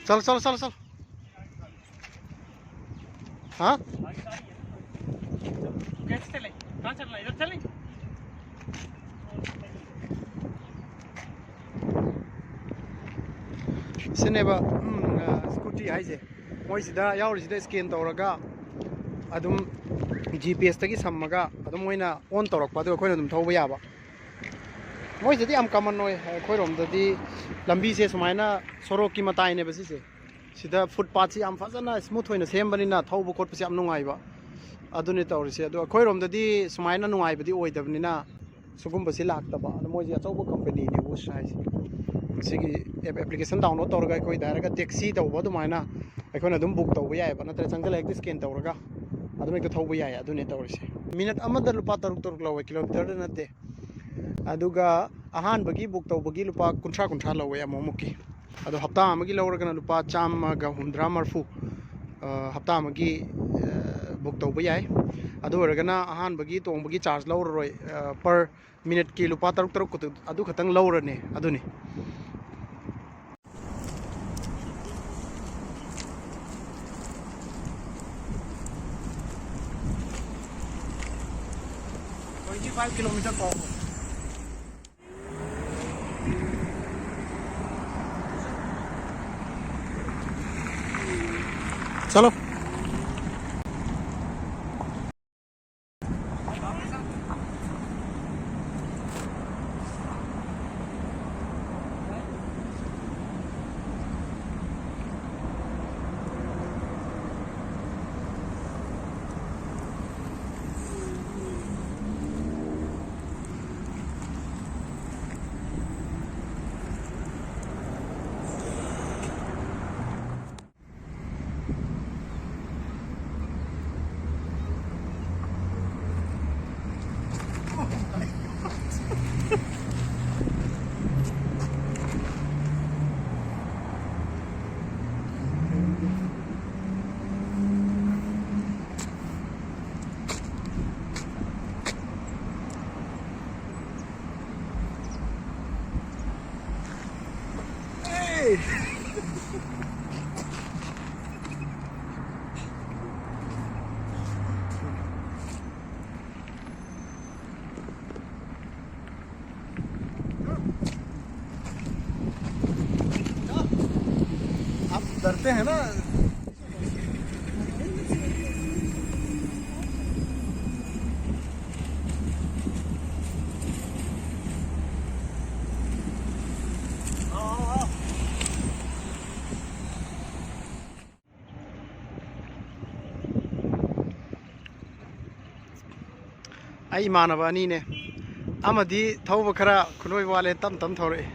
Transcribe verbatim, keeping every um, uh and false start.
चलो, चलो, चलो, चलो। हाँ। कैसे चले? कहाँ चलना है? इधर चलें? ꯁꯤꯅꯦꯕ, ꯎꯝ, ꯑ, ꯁ꯭ꯀꯨꯇꯤ ꯍꯥꯏꯁꯦ꯫ ꯃꯣꯏꯁꯤꯗ ꯌꯥꯎꯔꯤꯁꯤꯗ ꯁ꯭ꯀꯦꯟ ꯇꯧꯔꯒ ꯑꯗꯨꯝ ꯖꯤ ꯄꯤ ꯑꯦꯁꯇꯒꯤ ꯁꯝꯃꯒ ꯑꯗꯨꯝ ꯃꯣꯏꯅ ꯑꯣꯟ ꯇꯧꯔꯛꯄ, ꯑꯗꯨꯒ ꯑꯩꯈꯣꯏꯅ ꯑꯗꯨꯝ ꯊꯧꯕ ꯌꯥꯕ꯫ ꯃꯣꯏꯁꯤꯗꯤ ꯌꯥꯝ ꯀꯃꯟ ꯑꯣꯏ꯫ ꯑꯩꯈꯣꯏꯔꯣꯝꯗꯗꯤ ꯂꯝꯕꯤꯁꯦ ꯁꯨꯃꯥꯏꯅ ꯁꯣꯔꯣꯛꯀꯤ ꯃꯇꯥꯏꯅꯦꯕ ꯁꯤꯁꯦ꯫ ꯁꯤꯗ ꯐꯨꯠꯄꯥꯠꯁꯤ ꯌꯥꯝ ꯐꯖꯅ ꯁ꯭ꯃꯨꯠ ꯑꯣꯏꯅ ꯁꯦꯝꯕꯅꯤꯅ ꯊꯧꯕ ꯈꯣꯠꯄꯁꯤ ꯌꯥꯝ ꯅꯨꯡꯉꯥꯏꯕ꯫ ꯑꯗꯨꯅꯤ ꯇꯧꯔꯤꯁꯦ꯫ ꯑꯗꯣ ꯑꯩꯈꯣꯏꯔꯣꯝꯗꯗꯤ ꯁꯨꯃꯥꯏꯅ ꯅꯨꯡꯉꯥꯏꯕꯗꯤ ꯑꯣꯏꯗꯕꯅꯤꯅ ꯁꯤꯒꯨꯝꯕꯁꯤ ꯂꯥꯛꯇꯕ꯫ ꯑꯗꯣ ꯃꯣꯏꯁꯤ ꯑꯆꯧꯕ ꯀꯝꯄꯅꯤꯅꯦ ꯋꯨꯁ ꯍꯥꯏꯁꯦ꯫ ꯁꯤꯒꯤ ꯑꯦꯞ, ꯑꯦꯄ꯭ꯂꯤꯀꯦꯁꯟ ꯗꯥꯎꯟꯂꯣꯗ ꯇꯧꯔꯒ ꯑꯩꯈꯣꯏ ꯗꯥꯏꯔꯦꯛ ꯇꯦꯛꯁꯤ ꯇꯧꯕ ꯑꯗꯨꯃꯥꯏꯅ ꯑꯩꯈꯣꯏꯅ ꯑꯗꯨꯝ ꯕꯨꯛ ꯇꯧꯕ ꯌꯥꯏꯑꯕ, ꯅꯠꯇ꯭ꯔꯒ ꯆꯪꯁꯤꯜꯂꯒ ꯍꯦꯛꯇ ꯁ꯭ꯀꯦꯟ ꯇꯧꯔꯒ ꯑꯗꯨꯝ ꯍꯦꯛꯇ ꯊꯧꯕ ꯌꯥꯏ꯫ ꯑꯗꯨꯅꯦ ꯇꯧꯔꯤꯁꯦ꯫ ꯃꯤꯅꯠ ꯑꯃꯗ ꯂꯨꯄꯥ ꯇꯔꯨꯛ ꯇꯔꯨꯛ ꯂꯧꯋꯦ, ꯀꯤꯂꯣꯃꯤꯇꯔꯗ ꯅꯠꯇꯦ꯫ ꯑꯗꯨꯒ ꯑꯍꯥꯟꯕꯒꯤ ꯕꯨꯛ ꯇꯧꯕꯒꯤ ꯂꯨꯄꯥ ꯀꯨꯟꯊ꯭ꯔꯥ ꯀꯨꯟꯊ꯭ꯔꯥ ꯂꯧꯋꯦ ꯑꯃꯨꯛ ꯑꯃꯨꯛꯀꯤ꯫ ꯑꯗꯣ ꯍꯞꯇꯥ ꯑꯃꯒꯤ ꯂꯧꯔꯒꯅ ꯂꯨꯄꯥ ꯆꯥꯝꯃꯒ ꯍꯨꯝꯗ꯭ꯔꯥ ꯃꯔꯤꯐꯨ, ꯑ, ꯍꯞꯇꯥ ꯑꯃꯒꯤ, ꯑ, ꯕꯨꯛ ꯇꯧꯕ ꯌꯥꯏ꯫ ꯑꯗꯨ ꯑꯣꯏꯔꯒꯅ ꯑꯍꯥꯟꯕꯒꯤ ꯇꯣꯡꯕꯒꯤ ꯆꯥꯔꯖ ꯂꯧꯔꯔꯣꯏ, ꯑ, ꯄꯔ ꯃꯤꯅꯠꯀꯤ ꯂꯨꯄꯥ ꯇꯔꯨꯛ ꯇꯔꯨꯛ ꯈꯛꯇ-, ꯑꯗꯨ ꯈꯛꯇꯪ ꯂꯧꯔꯅꯤ꯫ ꯑꯗꯨꯅꯤ꯫ Twenty five kilometer per hour. चलो। Hey! ꯑꯩ ꯏꯃꯥꯟꯅꯕ ꯑꯅꯤꯅꯦ꯫ ꯑꯃꯗꯤ ꯊꯧꯕ ꯈꯔ ꯈꯨꯂꯣꯏ ꯋꯥꯠꯂꯦ, ꯇꯞ ꯇꯞ ꯊꯧꯔꯛꯑꯦ꯫